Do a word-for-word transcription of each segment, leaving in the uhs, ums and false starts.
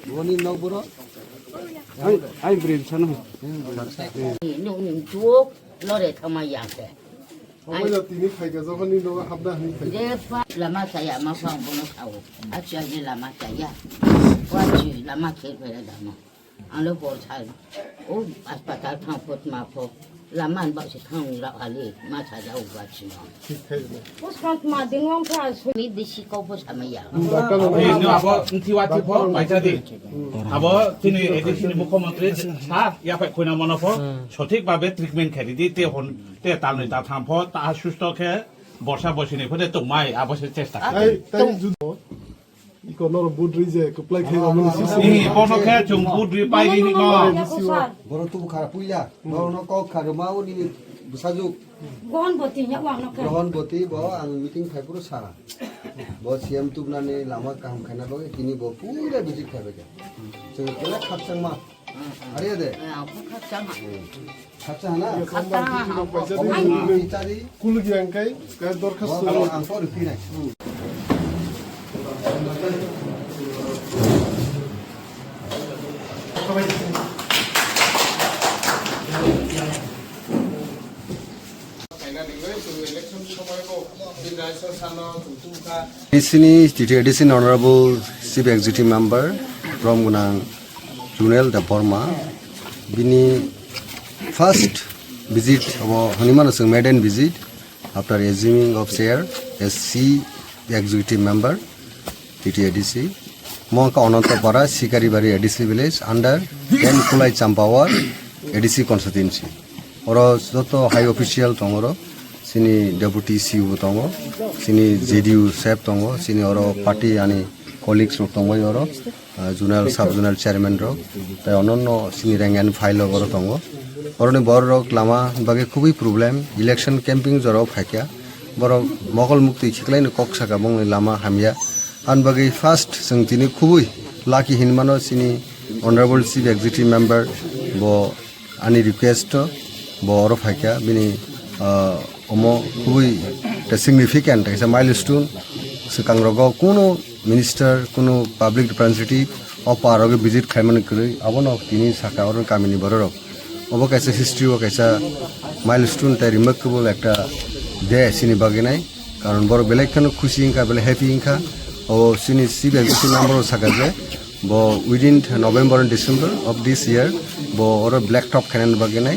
Boni nok boro. Ai, ai, bwrwi bwsano. Nuk ning tuok lore thama yang khe. Omo ya tini phaikha, jokhon ni nogo hapna hwnwi phaikha. Je pa lama chaya ma phang bono sao. Achi aji lama chaya. Wachi lama khe phere damo. Ang le hor sal. O aspatal thang phot ma phot. Lama an ba se thang ra ali ma cha ja u ba chi no. Thik khai le. Bwskang ma ding wng kha su. Mi bisi kau bo samaya. Doctor Ei, no, abo, nti wati pho, baisa di. Abo, tini A D C ni mukhyamantri sa, yaphai khuina mano pho, sothik babe treatment khe di, te hon, te tamni ta tham pho, ta susto khe, borsa bosini pho, te tongmai, abo se chesta khe. Ai, tai judo. Iko noro budri je, kuplai khai ramani sisi. Ni, bono khe chung budri pai di ni ko. Boro tubu khara puila, boro no kok khara ma uni bwsajuk. Grohon boti nya wang no khe. Grohon boti bo ang meeting phai phuru sa. Bo C M tubnani lama kaham khaina bagwi tini bo pura visit khaibaikha. Chwng belai khakchangma. Are de? Ang khakchangma. Khakchang hana? Khakchang hana. Omo ni tari? Kulgi ang kai, kai dorkhas. Bo ang kor phinai. Isini T T A D C ni Honorable Chief Executive Member Rom Gunang Junel Debbarma, bini first visit abo hwnwi mano chwng maiden visit after assuming of chair as Chief Executive Member T T A D C. Mo wngkha Anantapara, Sikaribari A D C village under ten Kulai Champawar A D C constituency. Oro joto high official tongo oro, chini deputy C E O bo tongo, chini J D U sep tongo, chini oro party ani colleagues rok tongbai oro, ah, zonal, sub zonal chairman rok, tai ononno chini rank and file rok oro tongo. Oroni borok rok lama bagwi khubui problem, election camping jorao phaikha, borok mokol muktwi khiklaino kok saka bongni lama hamya. Ani bagwi first chwng tini khubui lucky hinmano chini Honorable Chief Executive Member bo ani request o bo oro phaikha bini, ah, omo khubui ta significant kaisa milestone. Swkang rogo kuno minister, kuno public representative o par rogo visit khaimani kwrwi, abono tini saka oro kamini bororok. Obo kaisa history o kaisa milestone tai remarkable ekta day chini bagwi nai. Karon borok belai kheno khusi wngkha, belai happy wngkha. O chini Chief Executive Member o saka je bo within November and December of this year bo oro black top khainani bagwi nai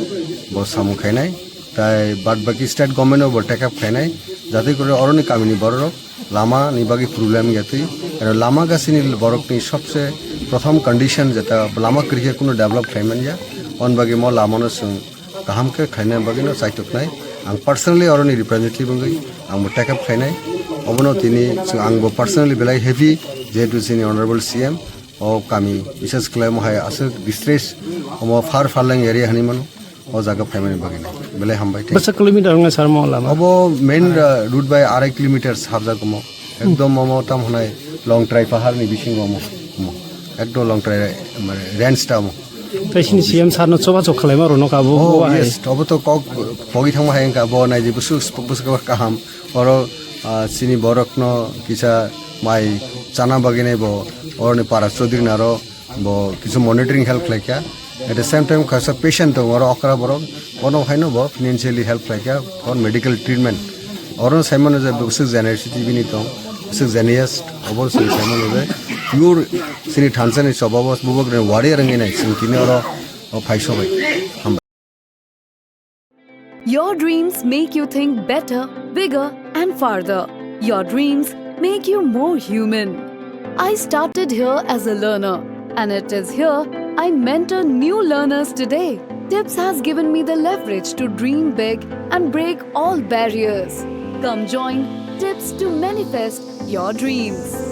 bo samung khainai. Tai bad baki state government o bo take up khainai. Jate kore oroni kamini bororok lama ni bagwi problem ya twi. Aro lama gasini borokni sobse prothom condition jeta lama kwrwikhe kuno develop khlai manya. On bagwi mo lama no chwng kaham khe khaina bagwi no chaitok nai. Ang personally oroni representative wngwi ang bo take up khainai. Obono tini chwng ang bo personally belai happy, jehetu chini Honorable C M o kami bises khlai mo hai aswk distress omo far farlang area hani mano o jaga phaimani bagwi nai. Belai hambai thai. Bwsa kilometer wngna sar mo lama? Obo main, uh, route bai arai kilometer sabjak omo. Ekdom omo tam hwnai Longtrai pahar ni bisingo omo. Omo. Ekdom Longtrai mane range ta omo. Tai sini C M sir no choba chok khlai ma rwno ka bo, oh, bo hai. Yes, obo to kok pogwi thangma hai wngkha bo nai je bwswk bwswk kaham. Oro, ah, chini borok no kisa mai chana bagwi nai bo oroni para Chaudhary naro bo kisu monitoring help khlaikha. At the same time kaisa patient tongo oro okra borok, bono haino bo financially help khlaikha for medical treatment. Oro saimano je bwswk generosity bini tong, bwswk generous, obo chwng saimano je pure chini thansani choba bo bubok reng wari rengwi nai chwng tini oro phaisobai. Hambai. Your dreams make you think better, bigger, and farther. Your dreams make you more human. I started here as a learner, and it is here I mentor new learners today. Tips has given me the leverage to dream big and break all barriers. Come join Tips to manifest your dreams.